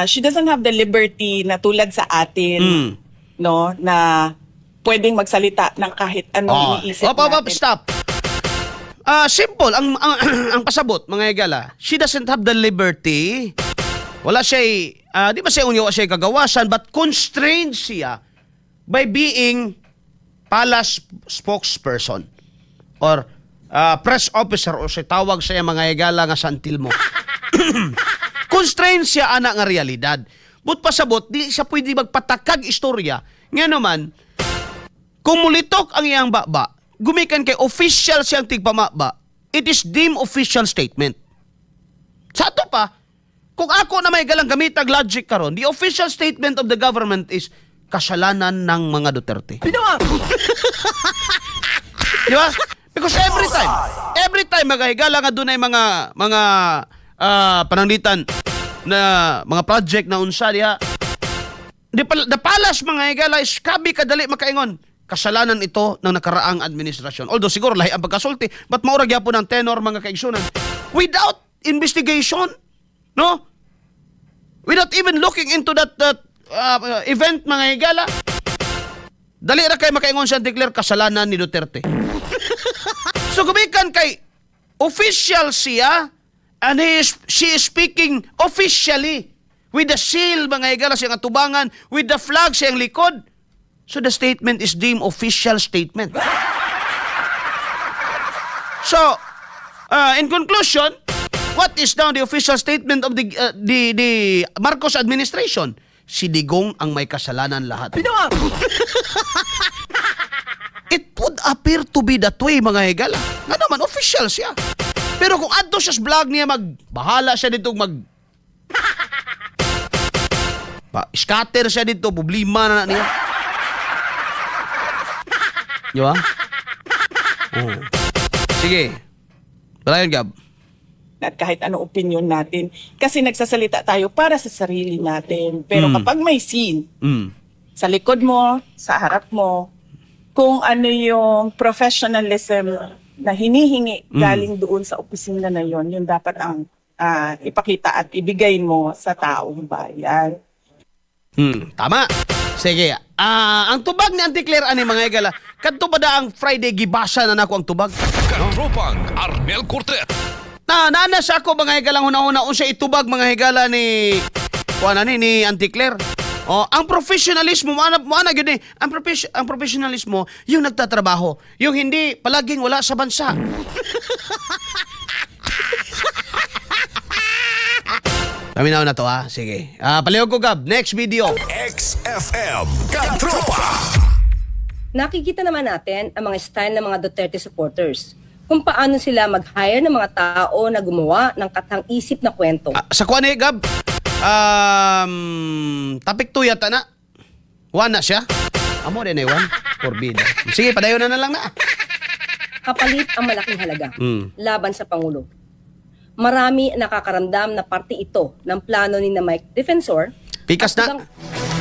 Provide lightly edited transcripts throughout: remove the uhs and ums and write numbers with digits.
She doesn't have the liberty na tulad sa atin, no, na pwedeng magsalita ng kahit anong Oh. iniisip Op, op, op, natin. stop. Simple ang pasabot, mga higala. She doesn't have the liberty. Wala siya, di ba siya unyo siya kagawasan, but constrained siya by being palace spokesperson or press officer o siya tawag siya, mga higala, nga santil mo. Constrained siya ana nga realidad. But pasabot, di siya pwede magpatakag istorya. Nga naman, kung mulitok ang iyang baba, gumikan kay official siyang tigpamaba, it is deemed official statement. Sa ato pa, kung ako na may galang gamitag logic karon, the official statement of the government is kasalanan ng mga Duterte. Di ba? Because every time magahigala nga dunay mga pananglitan na mga project na unsa diha, the palace, mga higala, is kabi kadali makaingon. Kasalanan ito ng nakaraang administrasyon. Although siguro lahi ang pagkasulti, but maura gyapon ang tenor, mga kaigsunan. Without investigation, no? Without even looking into that event, mga higala. Dali ra kay makaingon siya, declare kasalanan ni Duterte. So gumikan kay official siya and she is speaking officially with the seal, mga higala, siyang atubangan, with the flag siyang likod. So the statement is deemed official statement. So, in conclusion, what is now the official statement of the Marcos administration? Si Digong ang may kasalanan lahat. It would appear to be that way, mga higala. Nga naman, official siya. Pero kung adto siya sa vlog niya, bahala siya dito mag pa, scatter siya dito, problema na na niya. Di ba? Oh. Sige. Brian Gab. At kahit anong opinion natin. Kasi nagsasalita tayo para sa sarili natin. Pero kapag may scene, sa likod mo, sa harap mo, kung ano yung professionalism na hinihingi galing doon sa opisina na yon, yun dapat ang ipakita at ibigay mo sa taong bayan. Tama. Sige. Ang tubag ni Auntie Claire ani, mga higala. Kadto ba da ang Friday gibasa na nako ang tubag? Katropang Arnel Cortez. Na nana sa ako, mga higalang huna-huna unsa itubag, mga higala, ni kuan ani ni Auntie Claire. Oh, ang professionalismo mo ana gyud ni ang professionalismo yung nagtatrabaho, yung hindi palaging wala sa bansa. Paminaw na to ha. Sige. Palihog ko, Gab. Next video. XFM Katropa. Nakikita naman natin ang mga style ng mga Duterte supporters, kung paano sila mag-hire ng mga tao na gumawa ng kathang-isip na kwento. Sa kuan eh, Gab. Topic 2 yata na. One na siya. Amo din eh, one. Forbid. Sige, padayon na na lang na. Kapalit ang malaking halaga laban sa Pangulo. Marami ang nakakaramdam na parte ito ng plano ni na Mike Defensor Pikas at na.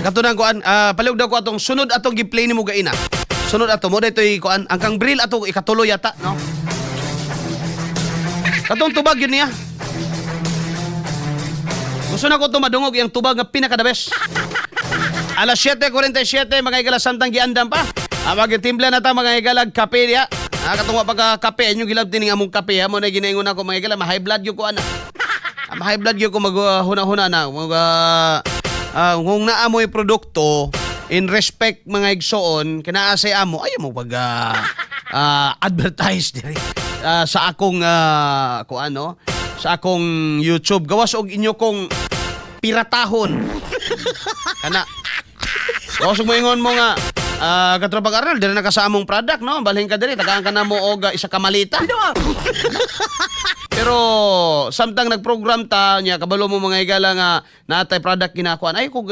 Kato na kuan, palihog daw ko atong sunod atong gi-play nimo gaina. Sunod ato mo daytoy kuan, ang kang Bril ato ikatulo yata, no? Katong tubag yun niya. Gusto na ko to madungog yung tubag nga pinaka the best. Alas 7:47, mga higala, samtang giandam pa. Amag timpla na ta, mga higalag, kape diya. Katong wa pagka kape inyo gilab tining among kape ha mo na ginaingon ako, mga higala, ma-high blood gyud ko ana. Ma-high blood gyud ko mag huna-huna na mag kung naa mo'y produkto in respect, mga igsoon, kinaa say amo ayaw mo pag advertise diri sa akong kuan no sa akong YouTube gawas og inyo kong piratahon kana. Gawas og moingon mo nga Katropang Arnold, diri na ka sa among product, no? Balhin ka diri, tagaan ka na mo og isa ka malita. Pero samtang nagprogram ta niya, kabalo mo, mga higala, nga natay product ginakuan. Ay kung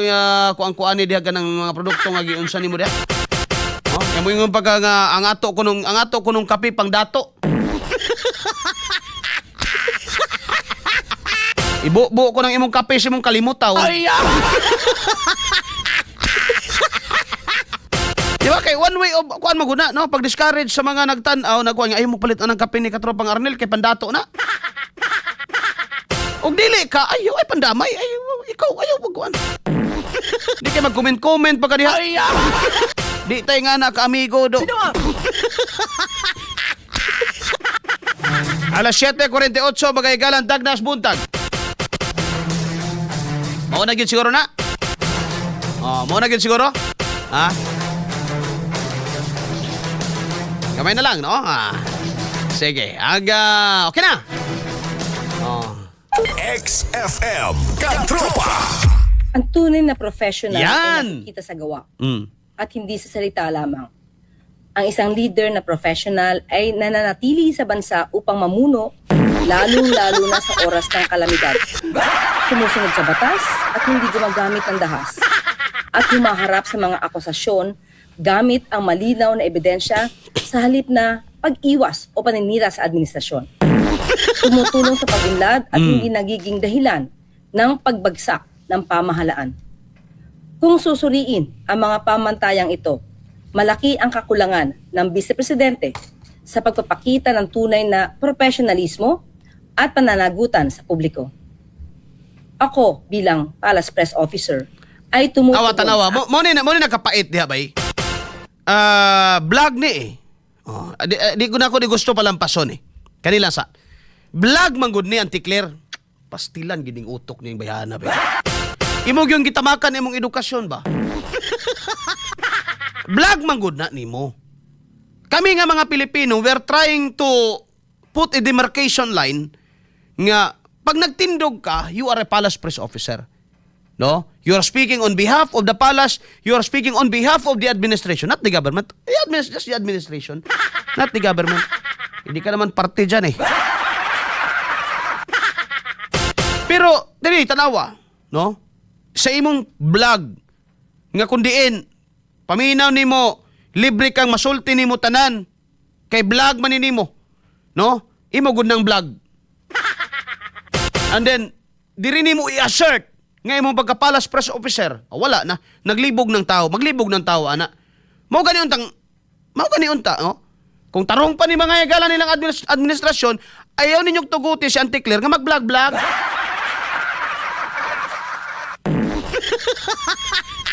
kuang kuan ni diha ganang mga produkto nga giunsa nimo diha. Oh, kaya mo ingon pagka nga ang ato kunong kape pang dato. Ibubo ko ng imong kape sa imong kalimutaw. Ay! Di ba kay one way of kuan maguna no pag discourage sa mga nagtan-aw nagkuan nga ay mo palit ang kape ni Katropang Arnel kay pandato na. Og dili ka, ayaw ay pandamay, ay ikaw ayaw magkuan. Di kay mag-comment-comment pa ka diha. Di tayo nga na ka-amigo do. Alas 7:48, magaygalan Dagnas buntag. Mao na gyud siguro na. Oh, mao na gyud siguro. Ha? Gamay na lang, no? Ah. Sige, aga, okay na. Oh. XFM Katropa. Ang tunay na professional Yan! ay nakikita sa gawa at hindi sa salita lamang. Ang isang leader na professional ay nananatili sa bansa upang mamuno, lalong-lalo na sa oras ng kalamidad. Sumusunod sa batas at hindi gumagamit ng dahas. At humaharap sa mga akusasyon gamit ang malinaw na ebidensya sa halip na pag-iwas o paninira sa administrasyon. Tumutulong sa pag-unlad at hindi nagiging dahilan ng pagbagsak ng pamahalaan. Kung susuriin ang mga pamantayang ito, malaki ang kakulangan ng Vice Presidente sa pagpapakita ng tunay na profesionalismo at pananagutan sa publiko. Ako bilang Palace Press Officer ay tumutugon Awa tanawa. sa Mo ni nakapait diha bay. Ah, vlog ni eh. Oh, di ko na ako di gusto palampason eh. Kanila sa vlog man gud ni Auntie Claire. Pastilan gining utok ning bayana ba. Imo gyud gitamakan imong edukasyon ba? Vlog man gud na nimo. Kami nga mga Pilipino, we're trying to put a demarcation line nga pag nagtindog ka, you are a palace press officer. No? You are speaking on behalf of the palace, you are speaking on behalf of the administration, not the government. Just the administration, not the government. Hindi ka naman parte dyan eh. Pero, dili, tanawa, no? Sa imong vlog, nga kundiin, paminaw nimo, libre kang masulti nimo tanan, kay vlog man ni nimo, no? Imo gud ng vlog. And then, diri nimo i-assert nga imong pagka-palace press officer, ah, wala na, naglibog ng tao, maglibog ng tao, ana. Mao gani untang, mao gani unta, no? Kung tarong pa ni mga higala nilang administrasyon, ayaw ninyong tuguti si Auntie Claire nga mag-vlog-vlog.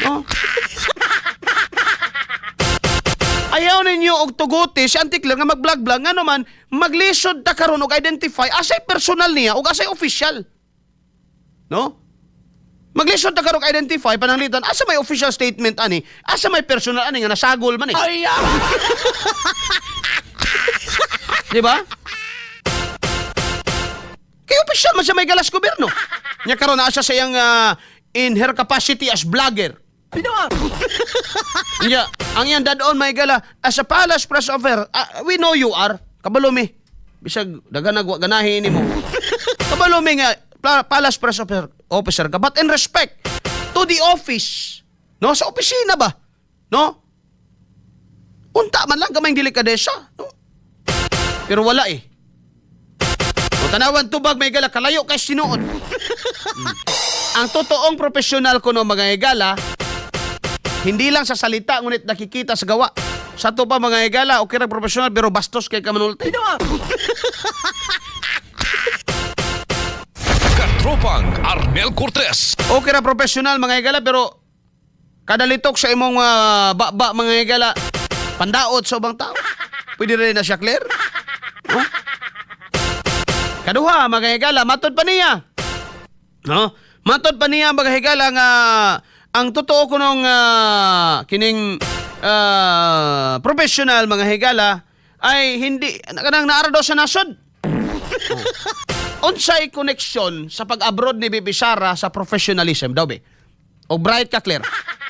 No? Ayaw ninyo og tuguti si Auntie Claire nga mag-vlog-vlog, nga naman maglisod ta karon og identify asay personal niya og asay official. No? Maglisod ta karon og identify pananglitan asa may official statement ani, asa may personal ani nga nasagol man eh. Di ba? Kay official man siya may galas gobyerno. Nya karon naa siya sa iyang in her capacity as vlogger. Nya, ang iyang dadon may gala as a palace press officer, we know you are. Kabalo mi. Bisag daghan nagwa ganahin nimo. Kabalo mi nga palace press officer ka, but in respect to the office. No, sa opisina ba? No? Unta man lang gamay delikadesa, no? Pero wala eh. O tanawan tubag may gala kalayo kay sinuod. Ang totoong profesional ko no mga higala, hindi lang sa salita ngunit nakikita sa gawa. Sa to pa mga higala, okay ra profesional pero bastos kay kamanulti. Katropang Arnel Cortez. Okay ra profesional mga higala pero kada litok sa imong ba mga higala pandaot sa ubang tao. Pwede rin na siya clear. No? Kaduha mga higala, matod pa niya. No? Matod pa niya mga higala nga ang totoo kunong kining professional mga higala ay hindi kanang naara daw sa nasod. Oh. Unsay connection sa pag-abroad ni VP Sara sa professionalism daw be? O bright ka clear.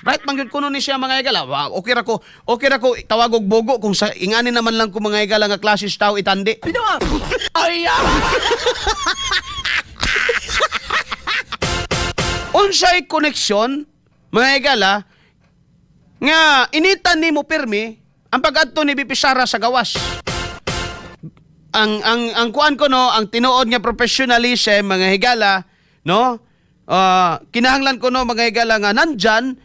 Bright man gyud kuno ni siya mga higala. Wow, okay ra ko tawag og bogo kung sa ingani naman lang ko mga higala nga klases tao itandi. Unsay koneksyon mga higala nga initan nimo pirmi ang pag-adto ni VP Sara sa gawas. Ang kuan ko no, ang tinuod nga professionalism mga higala, no? Kinahanglan ko no mga higala nga nandyan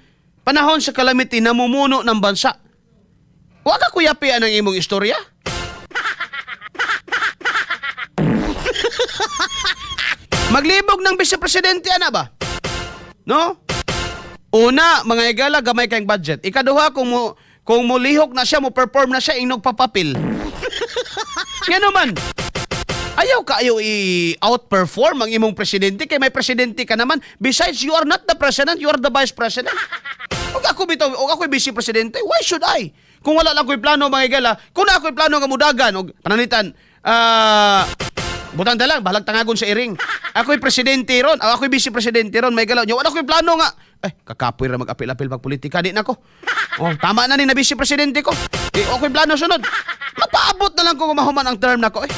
panahon sa calamity namumuno ng bansa. Wa ka kuyapian ang imong istorya. Maglibog ng vice presidente ana ba? No? Una, mga higala, gamay kayong budget. Ikaduha, kung mo lihok na siya, mo perform na siya, inog papapil. Nga naman, ayaw ka ayaw i-outperform ang imong presidente kay may presidente ka naman. Besides, you are not the president, you are the vice president. Ug ako bitaw, ug ako vice presidente, why should I? Kung wala lang ko'y plano, mga higala, kung na ako'y plano nga mudagan og pananglitan, butang lang, bahalag tangagon sa iring. Ako'y presidente ron, ako'y vice presidente ron, may galaw. Wala ko'y plano nga. Eh, kakapoy ra mag-apil-apil pag politika, di na ko. Oh, tama na ni na vice presidente ko. Di ako'y plano sunod. Mapaabot na lang ko kung mahuman ang term nako eh.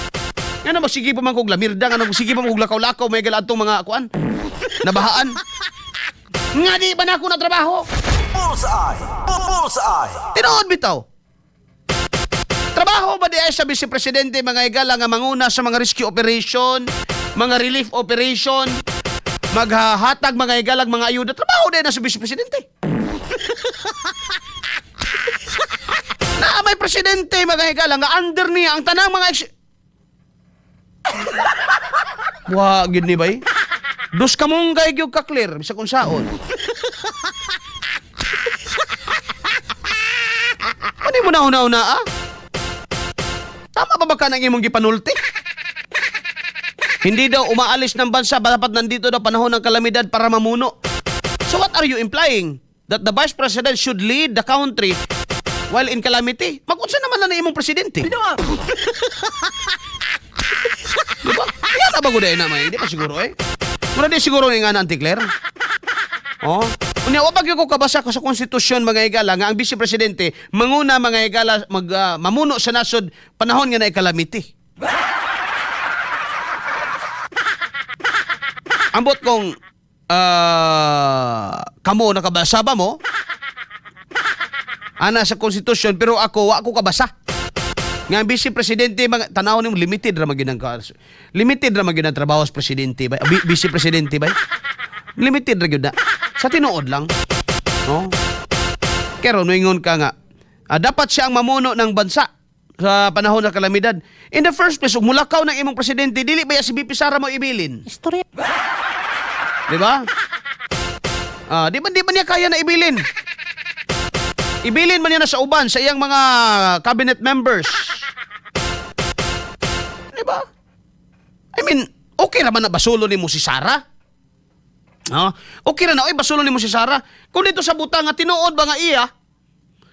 Nga na sige pa man kog lamirda, nga sige pa man kog lakaw-lakaw, may gala atong mga kuan. Nabahaan. Nga di ba na ako na trabaho? Bullseye! Bullseye! Tinuod bitaw. Trabaho ba di ay sa vice presidente, mga higala, nga manguna sa mga rescue operation, mga relief operation, maghahatag, mga higalag, mga ayuda? Trabaho din na sa vice presidente. Na may presidente, mga higala, nga under niya ang tanang mga Wa gyud ni bay. Dus kamunggay gyud ka clear bisag unsaon. Ano mo na una-una ah? Tama ba ba ka ng imong gipanulti? Hindi daw umaalis ng bansa, dapat nandito daw panahon ng kalamidad para mamuno. So what are you implying? That the vice president should lead the country while in calamity? Mag-unsa naman na na imong presidente? Di ba? Kaya na ba gud na may? Di pa siguro eh. Mura di siguro nga na, Auntie Claire. Oh. Unya wa pa gyud ko kabasa ko sa konstitusyon, mga higala, nga ang vice presidente manguna, mga higala, mag mamuno sa nasod panahon nga na calamity. Ambot kong kamo nakabasa ba mo ana sa konstitusyon, pero ako wa ko kabasa. Nga ang vice presidente mga tanaw nimo, limited ra man gyud ang trabaho sa presidente ba, vice presidente ba, limited ra gyud na sa tinuod lang, no? Pero moingon ka nga dapat siya ang mamuno ng bansa sa panahon ng kalamidad. In the first place, ug mulakaw ng imong presidente, dili ba ya si VP Sara mo ibilin? Istorya. Di ba? Di ba niya kaya na ibilin? Ibilin man niya na sa uban, sa iyang mga cabinet members. Di ba? I mean, okay naman na basulo nimo si Sara. No? Okay ra na oy basulo nimo si Sara. Kung dito sa butang nga tinuod ba nga iya?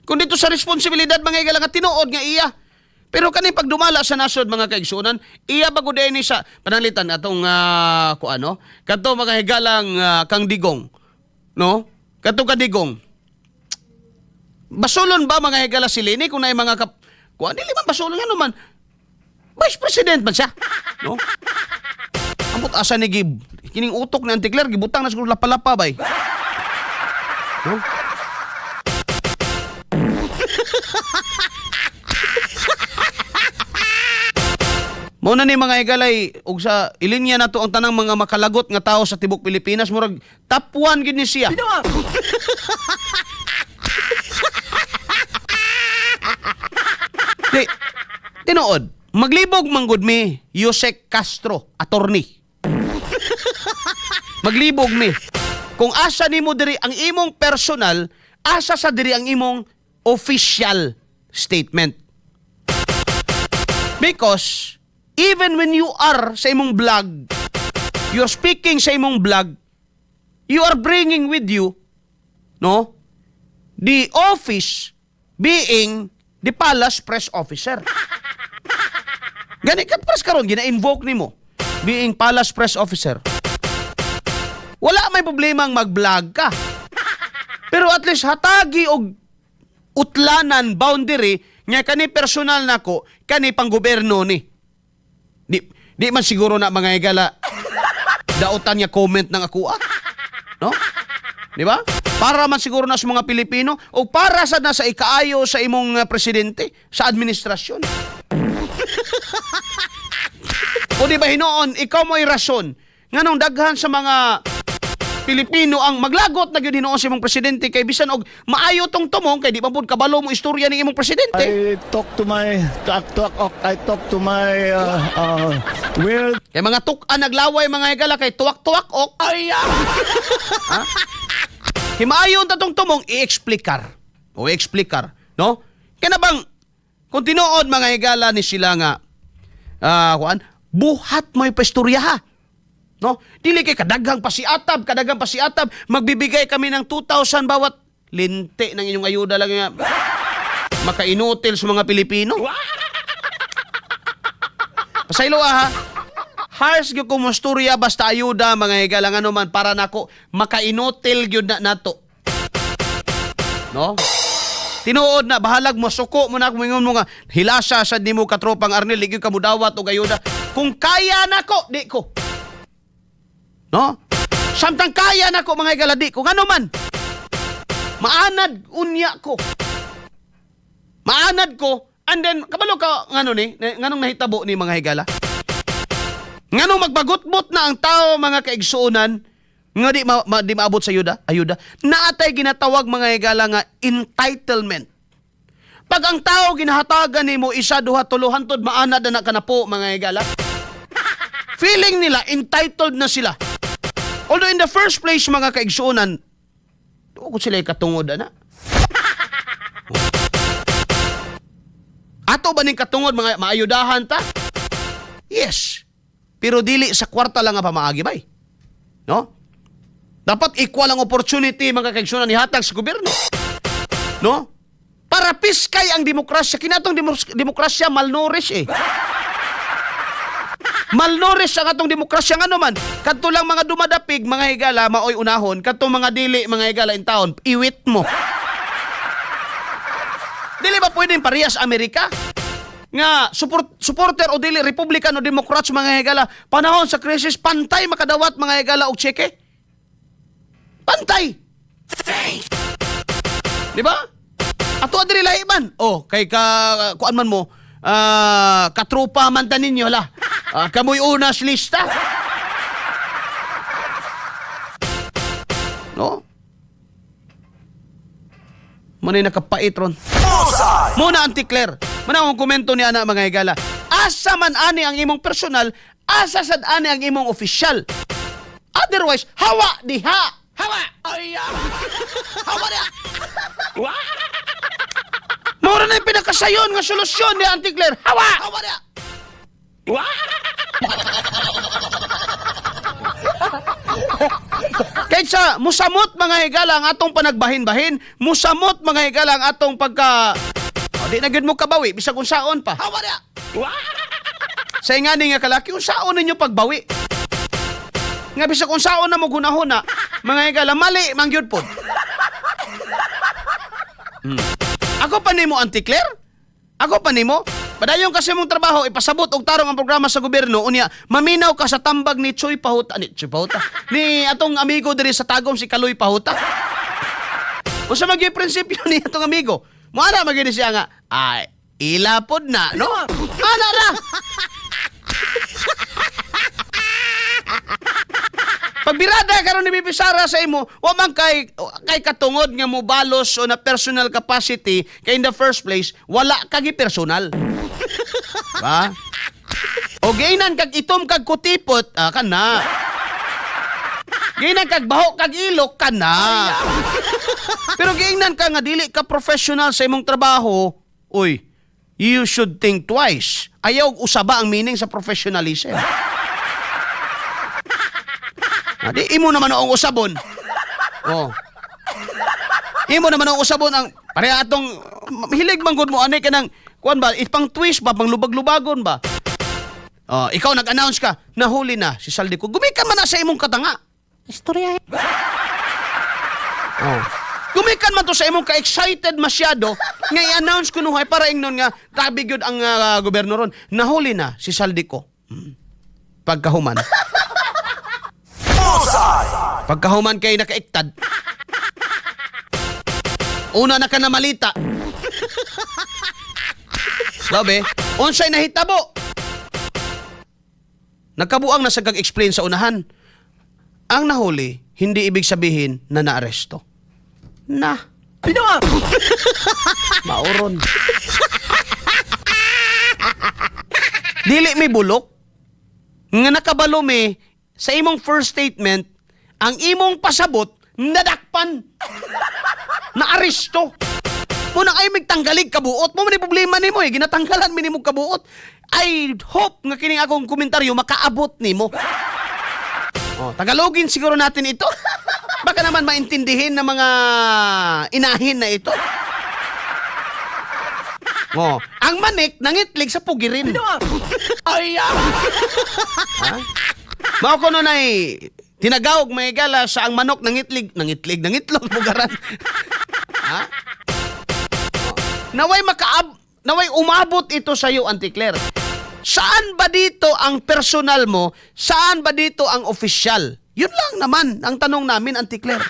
Kung dito sa responsibilidad, mga higala, nga tinuod nga iya. Pero kani pagdumala sa nasod, mga kaigsunan, iya ba gud ni sa pananglitan atong kuano kadto, mga higalang, kang Digong, no? Kadto kadigong. Basulon ba, mga higala, si Leni kung naay mga kuan? Dili man basulon nga naman. Vice President man siya, no? Ambot asa ni gib kining utok ni Auntie Claire, gibutang na siguro lapa-lapa bay. No? Mao na ni, mga higalay, ug sa ilinya nato ang tanang mga makalagot nga tao sa tibok Pilipinas, murag top 1 gid ni siya. Di, tinuod, maglibog manggod mi, Yosek Castro, attorney. Maglibog mi. Kung asa nimo diri ang imong personal, asa sa diri ang imong official statement. Because even when you are sa imong vlog, you're speaking sa imong vlog, you are bringing with you, no, the office being the palace press officer. Gani kat press karon gina-invoke nimo being palace press officer. Wala may problemang mag-vlog ka. Pero at least hatagi og utlanan, boundary nga kani personal nako, kani panggobyerno ni. Di man siguro na, mga higala, dautan nga comment ng ako ah. No? Di ba? Para man siguro na sa mga Pilipino o para sa na sa ikaayo sa imong presidente sa administrasyon. O di ba hinuon, ikaw mo'y rason nganong daghan sa mga Pilipino ang maglagot na gyud hinuon sa imong presidente kay bisan og maayo tong tumong kay di pa pud kabalo mo istorya ning imong presidente. I talk to my talk, talk, I talk to my weird Kay mga tuk-an naglaway mga higala kay tuwak-tuwak ok. Ay! Ha? Himayon ta tong tumong i-explikar. O i-explikar, no? Kaya na bang kung tinuod mga higala ni sila nga kuan, buhat mo'y paistorya ha. No? Dili kay kadaghang pasiatab, kadaghang pasiatab, magbibigay kami ng 2,000 bawat linti ng inyong ayuda lang nga makainutil sa mga Pilipino. Pasaylo ha. Harsh gyud ko mosturya basta ayuda mga higala ngano man para nako makainutil gyud na nato. No? Tinuod na bahalag mo suko mo na moingon mo nga hilasa sad nimo katropang Arnel di gyud ka mudawat og ayuda. Kung kaya nako di ko. No? Samtang kaya nako mga higala di ko ngano man. Maanad unya ko. Maanad ko and then kabalo ka ngano ni nganong nahitabo ni mga higala? Nganong magbagutbot na ang tao mga kaigsuonan nga di, di maabot sa ayuda, ayuda. Naatay ginatawag mga higala nga entitlement. Pag ang tao ginahatagan nimo isa duha tulo hantod maanad na na po mga higala. Feeling nila entitled na sila. Although in the first place mga kaigsuonan, ko sila katungod ana. Ato ba ning katungod mga maayudahan ta? Yes. Pero dili sa kwarta lang nga pamaagi bay. No? Dapat equal ang opportunity mga kaigsuonan ihatag sa gobyerno. No? Para piskay ang demokrasya. Kinatong demokrasya malnourished eh. Malnourished ang atong demokrasya ngano man. Kadto lang mga dumadapig, mga higala, maoy unahon. Kadto mga dili, mga higala in taon, iwit mo. Dili ba pwedeng parehas Amerika? Nga supporter o dili Republican o Democrats mga higala, panahon sa krisis pantay makadawat mga higala og tseke. Pantay. Di ba? Ato diri lahi man. Oh, kay ka kuan man mo, katropa man ta ninyo la. Kamoy unas lista. No? Muna yung nakapait ron. Bullseye! Muna Auntie Claire. Muna akong komento ni ana mga higala. Asa man ani ang imong personal, asa sad ani ang imong official. Otherwise, hawa diha. Hawa. Ay, hawa diha. Mura na yung pinakasayon nga solusyon ni Auntie Claire. Hawa! Hawa diha. Kaysa musamot mga higala ang atong panagbahin-bahin, musamot mga higala ang atong pagka o, di na gyud mo kabawi bisag unsaon pa. Hawa diha. Sa ingani nga kalaki unsaon ninyo pagbawi? Nga bisag unsaon na mo gunahuna, mga higala mali man gyud pod. Ako pa nimo Auntie Claire? Ako pa nimo? Padayon kasi mong trabaho, ipasabot og tarong ang programa sa gobyerno, unya maminaw ka sa tambag ni Choy Pahuta, ni Choy Pahuta, ni atong amigo diri sa Tagum si Kaloy Pahuta. Unsa man gyud prinsipyo ni atong amigo? Moana man gyud siya nga, ay ilapod na, no? Ana ra. Pagbirada karon ni Bibi Sara sa imo, wa man kay katungod nga mo balos o na personal capacity kay in the first place wala ka gi personal. Ba? O gainan kag itom kag kutipot, kana. Gainan kag baho kag ilok kana. Pero giingnan ka nga dili ka professional sa imong trabaho, uy, you should think twice. Ayaw usaba ang meaning sa professionalism. Di imo naman ang usabon. Oh. Imo naman ang usabon ang pareha atong hilig man gud mo ani kanang kuan ba ipang twist ba pang lubag-lubagon ba. Oh, ikaw nag-announce ka, nahuli na si Saldi ko. Gumikan man na sa imong katanga. Istorya. Oh. Gumikan man to sa imong ka-excited masyado nga i-announce kunuhay para ingnon nga grabe gyud ang gobyerno ron. Nahuli na si Saldi ko. Pagkahuman. Bullseye! Pagkahuman kay nakaiktad. Una na ka na malita. Labi, unsay nahitabo? Nagkabuang na sa kag-explain sa unahan. Ang nahuli, hindi ibig sabihin na naaresto. Na. Mauron. Dili may bulok. Nga nakabalo mi sa imong first statement, ang imong pasabot nadakpan. Naaresto. Muna ay migtanggalig kabuot mo man ni problema nimo eh, ginatanggalan mi nimo kabuot. I hope nga kining akong komentaryo makaabot nimo. Oh, Tagalogin siguro natin ito. Baka naman maintindihin ng mga inahin na ito. Oh, ang manik nangitlig sa pugirin. Ay, ah! Ha? Mao ko nun ay tinagawag may gala sa ang manok nangitlig, nangitlig, nangitlog pugaran. Ha? Oh. Naway umabot ito sa iyo, Auntie Claire. Saan ba dito ang personal mo? Saan ba dito ang official? Yun lang naman ang tanong namin, Auntie Claire.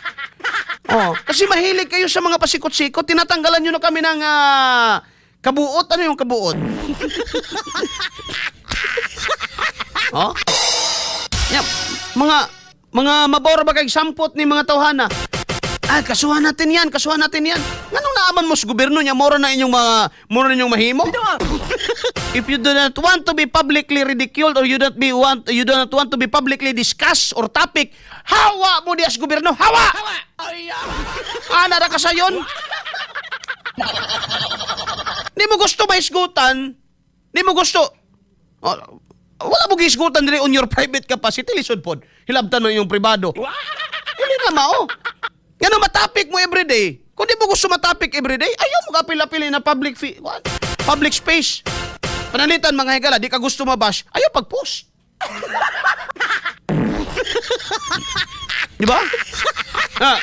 Oh, kasi mahilig kayo sa mga pasikot-sikot. Tinatanggalan nyo na kami ng kabuot. Ano yung kabuot? Oh? Yep. Mga mabor ba kay sampot ni mga tawhana? Ah, kasuhan natin yan, kasuhan natin yan. Nganong naaman mo sa gobyerno niya, moro na inyong mga, moro na inyong mahimo? If you do not want to be publicly ridiculed or you do not want to be publicly discussed or topic, hawa mo diya sa gobyerno, hawa! Ana ra ka sayon. Di mo gusto maisgutan, di mo gusto. Oh, wala mo giisgutan diri on your private capacity, lisod pod. Hilabtan mo yung pribado. Hindi na mao. Ngano matapik mo everyday? Kung di mo gusto matapik everyday, ayaw mo kapila-pili na public what? Public space. Panalitan mga higala, di ka gusto mabash, ayaw pag-post. Di ba? Ah,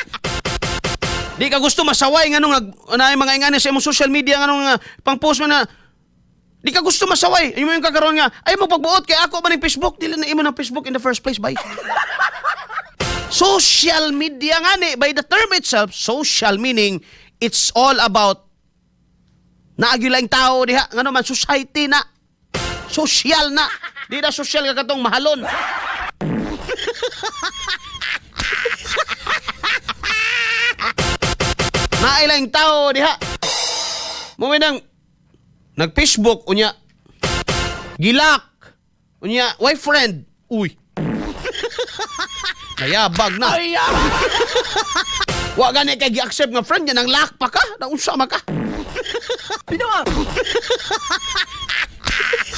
di ka gusto masaway nganong nag na mga ingani sa imong social media nganong pang-post man na di ka gusto masaway. Imo yung kakaroon nga. Ay mo pagbuot kay ako man yung Facebook. Dili na imo ng Facebook in the first place, bye. Social media nga ni, by the term itself, social meaning it's all about naagyo lang tao diha ngano man society na. Social na. Di na social ka katong mahalon. Nailang tao diha. Mo nang nag-Facebook unya gilak unya boyfriend. Uy. Nayabag na. Wa gani kay gi-accept nga friend niya nang lock pa ka, naunsa man ka.